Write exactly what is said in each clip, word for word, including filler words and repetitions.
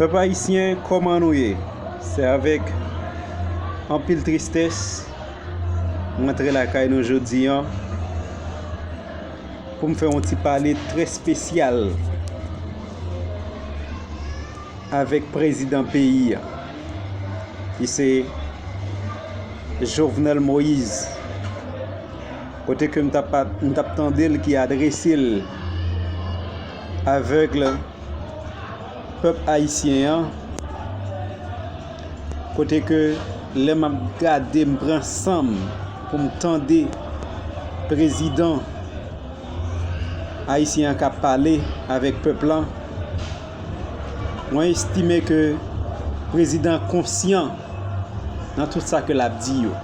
Pèp ayisyen, kòman nou ye? Se avèk anpil tristès m antre lakay nou jodi a pou m fè yon ti pale trè espesyal avèk prezidan peyi a, ki se Jovenel Moïse, kote ke m t ap, m t ap tande l ki adrese l avèk pèp ayisyen an, kote ke lè m ap gade, m pran san m pou m tande prezidan ayisyen an k ap pale avèk pèp lan, mwen estime ke prezidan konsyan nan tout sa ke l ap di yo.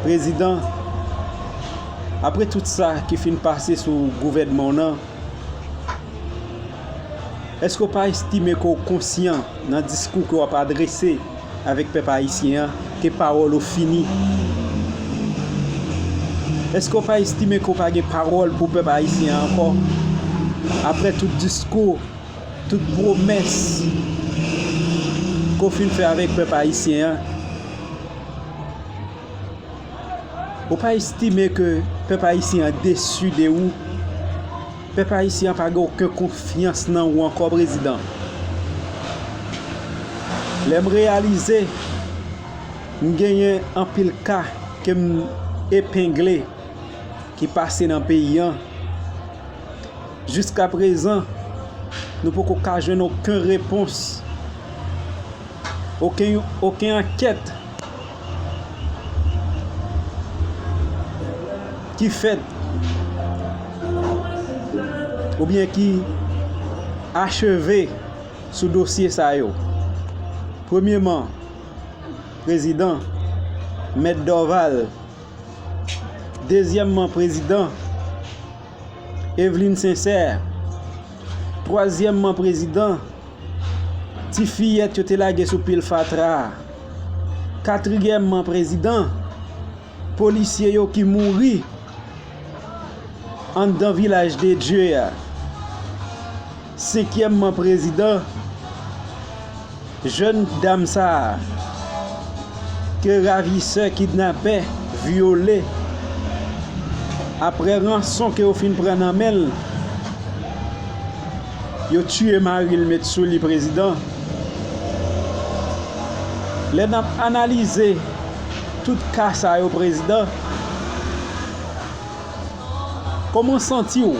Prezidan, apre tout sa ki fin pase sou gouvènman w nan, èske w pa estime ke w konsyan nan diskou ke w ap adrese avèk pèp ayisyen an, ke pawòl ou fini? Èske w pa estime ke w pa gen pawòl pou pèp ayisyen an ankò? Apre tout diskou, tout pwomès ke w fin fè avèk pèp ayisyen an, ou pa estime ke pèp ayisyen an desi de ou? Pèp ayisyen an pa gen okenn konfyans nan ou ankò, prezidan. Lè m reyalize m genyen anpil ka ke m epengle ki pase nan peyi an, jiskaprezan, nou poko ka jwenn okenn repons, okenn, okenn ankèt ki fèt oubyen ki acheve sou dosye sa yo. Premyeman, prezidan, Mèt Dorval. Dezyèmman, prezidan, Evelyne Sincère. Twazyèmman, prezidan, ti fiyèt yo te lage sou pil fatra a. Katriyèmman, prezidan, polisye yo ki mouri anndan Vilaj de Dye a. Senkyèmman, prezidan, jèn dam sa a ke ravisè, kidnapè vyole, apre ranson ke yo fin pran nan men l, yo tiye mari l met sou li, prezidan. Lè n ap analize tout ka sa yo, prezidan, kòman w santi w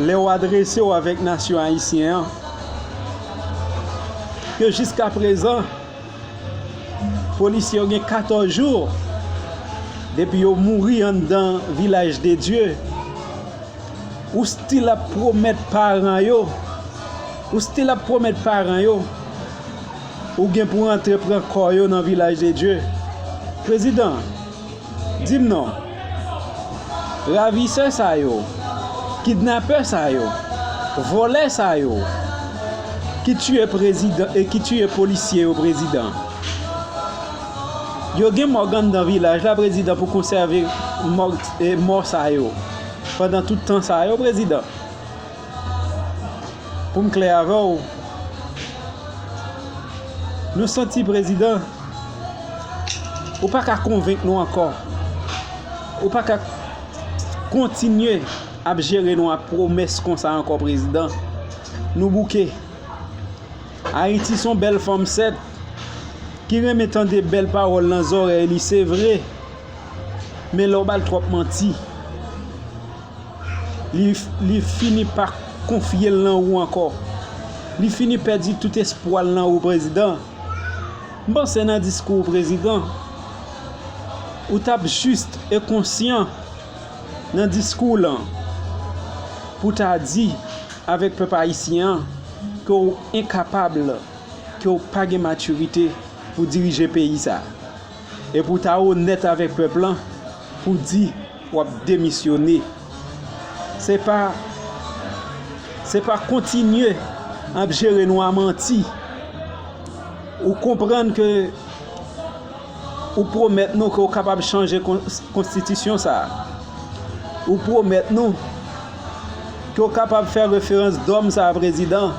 lè w adrese w avèk nasyon ayisyen an, ke jiskaprezan, polisye yo gen katòz jou depi yo mouri anndan Vilaj de Dye? Ou still ap pwomèt paran yo, ou still ap pwomèt paran yo, ou gen pou antre pran kò yo nan Vilaj de Dye? Prezidan, di m non. Ravisè sa yo, kidnapè sa yo, vòlè sa yo, ki tiye prezidan e ki tiye polisye yo, prezidan. Yo gen mòg anndan vilaj la, prezidan, pou konsève mòg, e, mò sa yo pandan tout tan sa yo, prezidan. Pou m klè avè w, nou santi, prezidan, ou pa ka konvenk nou ankò. Ou pa ka kontinye ap jere nou ak pwomès konsa ankò, prezidan. Nou bouke. Ayiti se yon bèl fanm, sèt, ki renmen tande bèl pawòl nan zòrèy li, se vre. Men lè w ba l twòp manti, li, li fini pa konfye l nan ou ankò. Li fini pèdi tout espwa l nan ou, prezidan. M panse nan diskou w, prezidan, ou t ap jis e konsyan nan diskou w lan pou w ta di avèk pèp ayisyen an ke w enkapab, ke w pa gen matirite pou dirije peyi sa a. E pou w ta onèt avèk pèp lan, pou w di w ap demisyone. Se pa, se pa kontinye ap jere nou a manti. Ou konprann ke ou pwomèt nou ke w kapab chanje kon-, konstitisyon sa a. Ou pwomèt nou ke w kapab fè referandòm sa a, prezidan.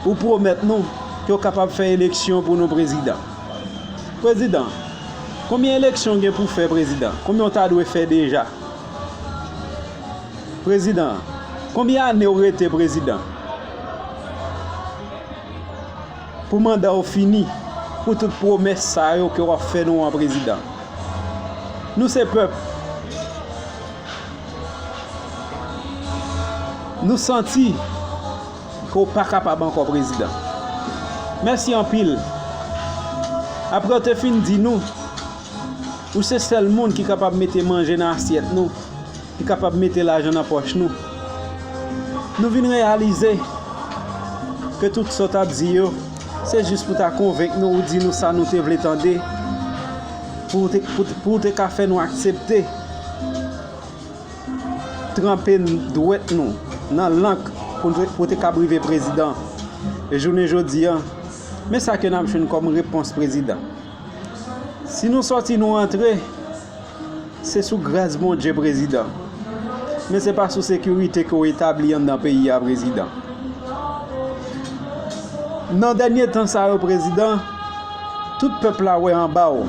Ou pwomèt nou ke w kapab fè eleksyon pou nou, prezidan. Prezidan, konbyen eleksyon w gen pou fè, prezidan? Konbyen w ta dwe fè deja? Prezidan, konbyen ane w rete, prezidan? Pou manda w fini, pou tout pwomès sa yo ke w ap fè nou an, prezidan. Nou se pèp. Nou santi ke w pa kapab ankò, prezidan. Mèsi anpil. Apre w te fin di nou, ou se sèl moun ki kapab mete manje nan asyèt nou, ki kapab mete lajan nan pòch nou. Nou vin reyalize ke tout sa w t ap di yo, se jis pou ta konvenk nou, ou di nou sa nou te vle tande, pou w te, pou, pou w te ka fè nou aksepte tranpe dwèt nou nan lank pou, pou te kab rive prezidan. E jounen jodi a, men sa ke n ap jwenn kòm repons, prezidan. Si nou sòti, nou antre, se sou gras Bondye, prezidan. Men se pa sou sekirite ke w etabli anndan peyi a, prezidan. Nan dènye tan sa yo, prezidan, tout pèp la wè anba w.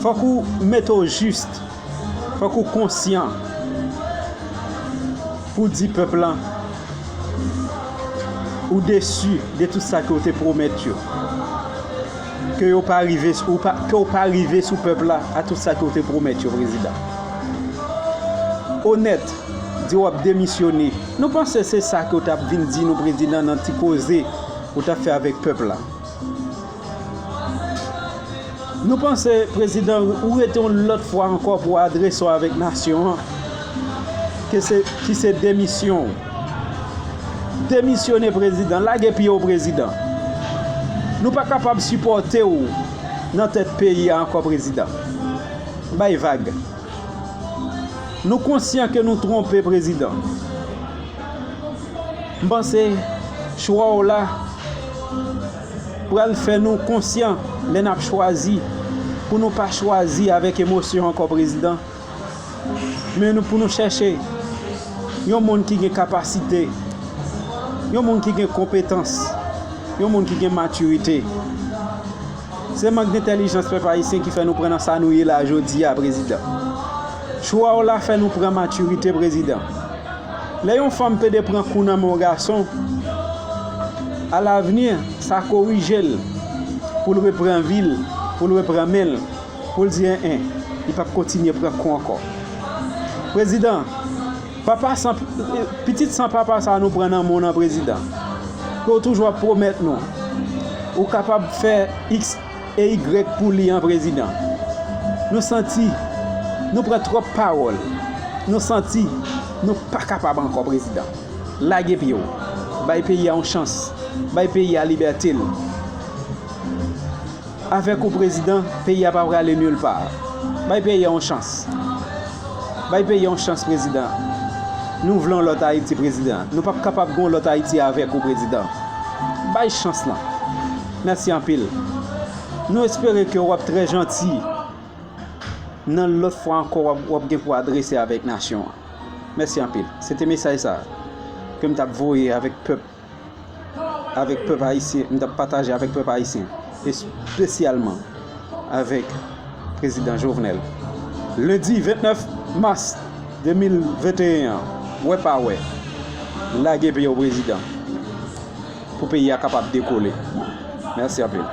Fòk ou mete w jis. Fòk ou konsyan pou di pèp lan ou desi de tout sa ke w te pwomèt yo. Ke yo pa rive, ou pa, ke w pa rive sou pèp la a tout sa ke w te pwomèt yo, prezidan. Onèt, di w ap demisyone. Nou panse se sa ke w t ap vin di nou, prezidan, nan ti koze ou t ap fè avèk pèp la. Nou panse, prezidan, ou rete yon lòt fwa ankò pou adrese w avèk nasyon an, ke se, ki se demisyon w. Demisyone, prezidan, lage pye w, prezidan. Nou pa kapab sipòte w nan tèt peyi a ankò, prezidan. Bay vag. Nou konsyan ke nou twonpe, prezidan. M panse chwa w la pral fè nou konsyan lè n ap chwazi, pou nou pa chwazi avèk emosyon ankò, prezidan, men nou, pou nou chèche yon moun ki gen kapasite, yon moun ki gen konpetans, yon moun ki gen matirite. Se mank dentèlijans pèp ayisyen ki fè nou pran nan sa nou ye la jodi a, prezidan. Chwa w la fè nou pran matirite, prezidan. Lè yon fanm pede pran kou nan men yon gason, alavni, sa korije l pou l repran vi l, pou l repran men l, pou l di, en, en, li p ap kontinye pran kou ankò. Prezidan, papa san, pitit san papa sa nou pran nan men w nan, prezidan, ke w toujou ap pwomèt nou, ou kapab fè X e Y pou li an, prezidan. Nou santi nou pran twòp pawòl. Nou santi nou pa kapab ankò, prezidan. Lage pye w. Bay peyi a yon chans. Bay peyi a libète l. Avèk ou, prezidan, peyi a pa prale nil pa. Bay peyi a yon chans. Bay peyi a yon chans, prezidan. Nou vle yon lòt Ayiti, prezidan. Nou p ap kapab gen yon lòt Ayiti avèk ou, prezidan. Bay chans lan. Mèsi anpil. Nou espere ke w ap trè janti. Nan lòt fwa ankò, w ap, w ap gen pou adrese avèk nasyon an. Mèsi anpil. Se te mesaj sa a ke m t ap voye avèk pèp, avèk pèp ayisyen, m t ap pataje avèk pèp ayisyen, espesyalman avèk prezidan Jovenel. Lendi vennèf mas de mil venteyen an, wè pa wè, lage pye w, prezidan, pou peyi a kapab dekole. Mèsi anpil.